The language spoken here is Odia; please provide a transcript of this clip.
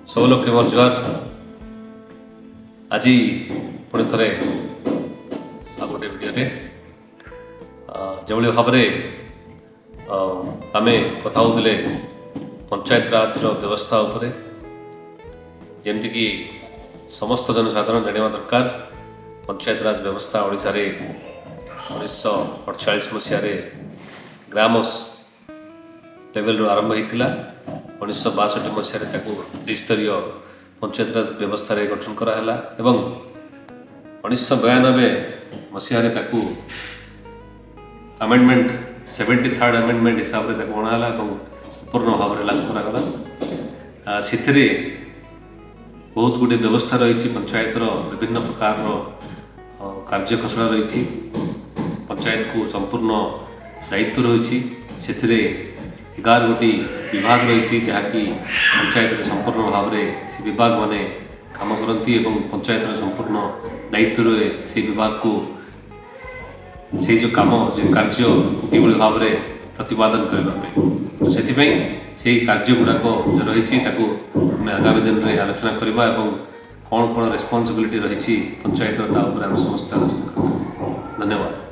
ସବୁ ଲୋକେ ମୋର ଜୁହାର। ଆଜି ପୁଣି ଥରେ ଆଉ ଗୋଟେ ଭିଡ଼ିଓରେ ଯେଭଳି ଭାବରେ ଆମେ କଥା ହେଉଥିଲେ ପଞ୍ଚାୟତ ରାଜର ବ୍ୟବସ୍ଥା ଉପରେ, ଯେମିତିକି ସମସ୍ତ ଜନସାଧାରଣ ଜାଣିବା ଦରକାର, ପଞ୍ଚାୟତ ରାଜ ବ୍ୟବସ୍ଥା ଓଡ଼ିଶାରେ 1948 ମସିହାରେ ଗ୍ରାମ ଲେଭେଲରୁ ଆରମ୍ଭ ହୋଇଥିଲା। 1962 ମସିହାରେ ତାକୁ ତ୍ରିସ୍ତରୀୟ ପଞ୍ଚାୟତରାଜ ବ୍ୟବସ୍ଥାରେ ଗଠନ କରାହେଲା ଏବଂ 1992 ମସିହାରେ ତାକୁ ଆମେଣ୍ଡମେଣ୍ଟ, 73rd amendment ହିସାବରେ ତାକୁ ଅଣାହେଲା ଏବଂ ସମ୍ପୂର୍ଣ୍ଣ ଭାବରେ ଲାଗୁ କରାଗଲା। ସେଥିରେ ବହୁତ ଗୁଡ଼ିଏ ବ୍ୟବସ୍ଥା ରହିଛି। ପଞ୍ଚାୟତର ବିଭିନ୍ନ ପ୍ରକାରର କାର୍ଯ୍ୟ ଖସଡ଼ା ରହିଛି। ପଞ୍ଚାୟତକୁ ସମ୍ପୂର୍ଣ୍ଣ ଦାୟିତ୍ୱ ରହିଛି। ସେଥିରେ 11 ଗୋଟି ବିଭାଗ ରହିଛି, ଯାହାକି ପଞ୍ଚାୟତରେ ସମ୍ପୂର୍ଣ୍ଣ ଭାବରେ ସେ ବିଭାଗ ମାନେ କାମ କରନ୍ତି ଏବଂ ପଞ୍ଚାୟତର ସମ୍ପୂର୍ଣ୍ଣ ଦାୟିତ୍ୱ ରୁହେ ସେଇ ବିଭାଗକୁ, ସେଇ ଯେଉଁ କାମ, ଯେଉଁ କାର୍ଯ୍ୟକୁ କିଭଳି ଭାବରେ ପ୍ରତିପାଦନ କରିବା ପାଇଁ। ସେଥିପାଇଁ ସେଇ କାର୍ଯ୍ୟ ଗୁଡ଼ାକ ଯେଉଁ ରହିଛି, ତାକୁ ଆମେ ଆଗାମୀ ଦିନରେ ଆଲୋଚନା କରିବା ଏବଂ କ'ଣ କ'ଣ ରେସ୍ପନ୍ସିବିଲିଟି ରହିଛି ପଞ୍ଚାୟତର, ତା ଉପରେ ଆମେ ସମସ୍ତେ ଆଲୋଚନା କରିବା। ଧନ୍ୟବାଦ।